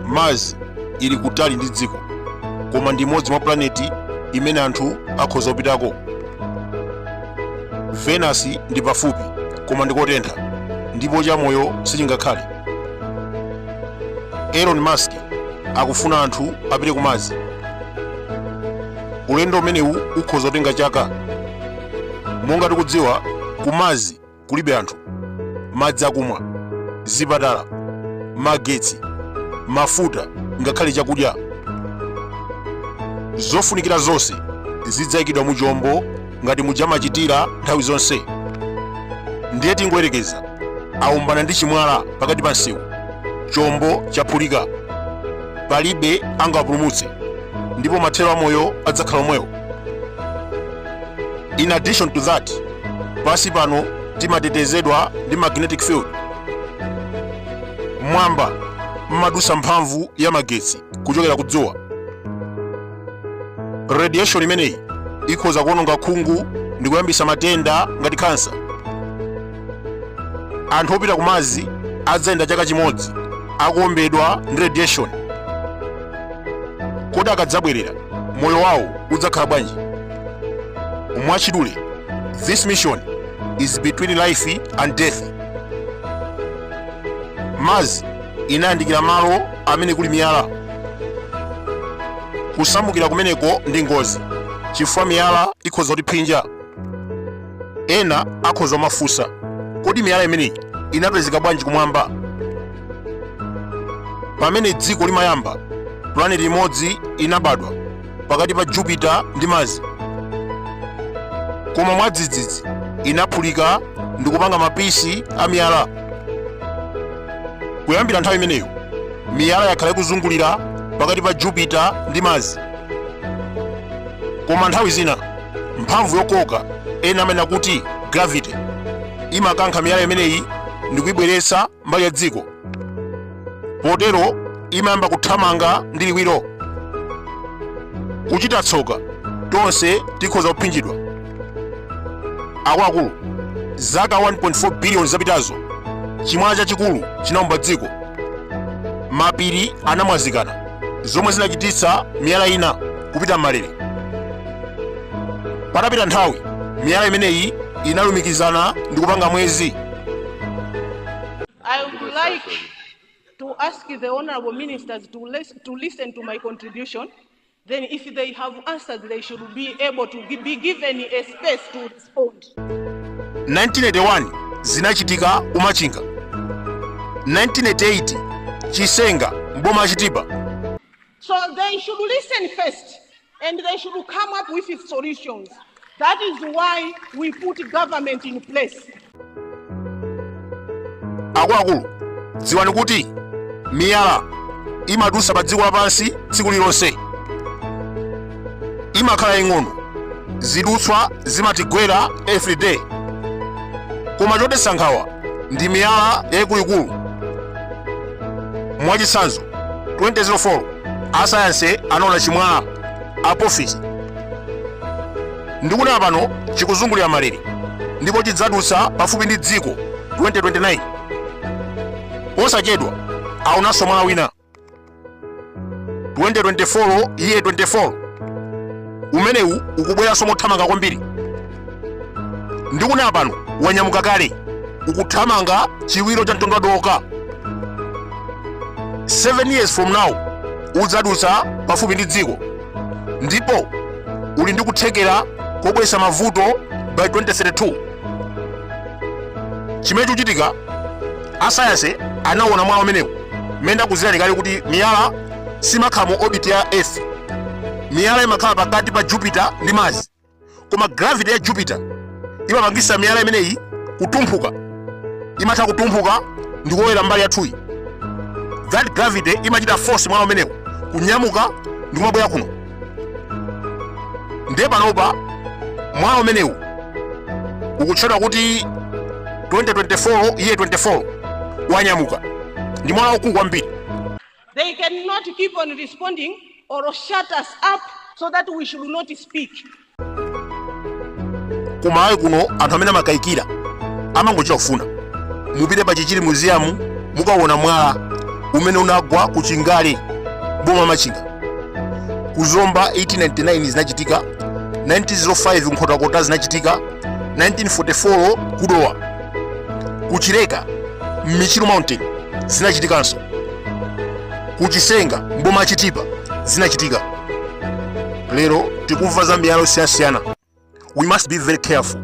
Mars ili kutali ndi dziko, koma ndi imodzi mwa planeti imene anthu akhoza kupitako. Venus ndi pafupi, koma ndikotentha ndipo chamoyo sichingakhale. Elon Musk akufuna anthu apite ku Mars. Ulendo umenewu ukhoza kutenga chaka. Monga tikudziwa, ku Mars kulibe anthu, madzi akumwa, zipatala, magetsi, mafuta, ngakhale chakudya. Zofunikira zonse zidzayikidwa mu chombo ngati muja amachitira nthawi zonse. Ndiye tingoyerekeza awombana ndi chimwala pakati pa msewu, chombo chaphulika, palibe angawapulumutse, ndipo mathero a moyo adzakhala omwewo. In addition to that, pansi pano timatetezedwa ndi magnetic field. Mwamba mmadusa mphamvu ya magetsi kuchokera ku dzuwa. Radiation imeneyi ikhoza kuononga khungu ndi kuyambisa matenda ngati khansa. Anthu opita ku Mars adzayenda chaka chimodzi akuombedwa ndi radiation. Kodi akadzabwerera, moyo wawo udzakhala bwanji? Mwachidule, this mission is between life and death. Mars inayandikira malo amene kuli miyala. Kusamukira kumeneko ndi ngozi chifukwa miyala ikhoza kutiphinja. Ena akhoza kumafunsa, kodi miyala imeneyi inapezeka bwanji kumwamba? Pamene dziko limayamba, planeti imodzi inabadwa pakati pa Jupiter ndi Mars, koma mwadzidzidzi inaphulika ndi kupanga mapisi a miyala. Kuyambira nthawi imeneyo, miyala yakhala ikuzungulira pakati pa Jupiter ndi Mars. Koma nthawi zina mphamvu yokoka, ena amanena kuti gravity, imakankha miyala imeneyi ndi kuibweretsa mbali ya dziko. Potero imayamba kuthamanga ndi liwiro. Kuchita tsoka, tonse tikhoza kuphinjidwa. Akuluakulu, zaka 1.4 biliyoni zapitazo, chimwala chachikulu chinaomba dziko. Mapiri anamwazikana, zomwe zinachititsa miyala ina kupita m'malere. Patapita nthawi, miyala imeneyi inalumikizana ndi kupanga mwezi. I would like to ask the honorable ministers to listen to my contribution. Then if they have answers, they should be able to be given a space to respond. 1981 zinachitika ku Machinga. 1988 Chisenga, mboma la Chitipa. So they should listen first and they should come up with solutions. That is why we put government in place. Akuluakulu, dziwani kuti miyala imadusa pa dziko lapansi tsiku lililonse. Imakhala ing'ono, zidutswa zimatigwera everyday, koma chodetsa nkhawa ndi miyala yayikuluikulu. Mwachitsanzo, 2004 asayansi anaona chimwala Apophis. Ndikunena pano chikuzungulira malere ndipo chidzadutsa pafupi ndi dziko 2029. Posachedwa aonanso mwala wina 2024 year 24, umenewu ukubweranso mothamanga kwambiri. Ndikunena pano wanyamuka kale, ukuthamanga chiwiro cha mtondo wadoka. 7 years from now udzadutsa pafupi ndi dziko ndipo uli ndi kuthekera kobweretsa mavuto by 2032. Chimene chikuchitika, asayansi anaona mwala umenewu. Mmene ndakuuzirani kale kuti miyala simakhala mu orbit ya Earth, miyala imakhala pakati pa Jupiter ndi Mars, koma gravity ya Jupiter imapangisa miyala imeneyi kutumphuka, imatha kutumphuka ndi kulowera mbali yathuyi. That gravity imachita force mwala umenewu kunyamuka ndi kumabwera kuno. Ndiye panopa mwala umenewu ukutchedwa kuti 2024 year 24, wanyamuka, ndi mwala waukulu kwambiri. They cannot keep on responding or shut us up so that we should not speak. Ku Malawi kuno anthu amene amakayikira amangochita kufuna. Mupite pa Chichiri Museum, mukaona mwala Umene unagwa ku Chingale, boma la Machinga. Ku Zomba 1899 zinachitika, 1905 Nkhotakota zinachitika, 1944 ku Dowa, ku Chileka, Michiru Mountain zinachitikanso, ku Chisenga, mboma la Chitipa zinachitika. Lero tikumva za miyala yosiyanasiyana. We must be very careful.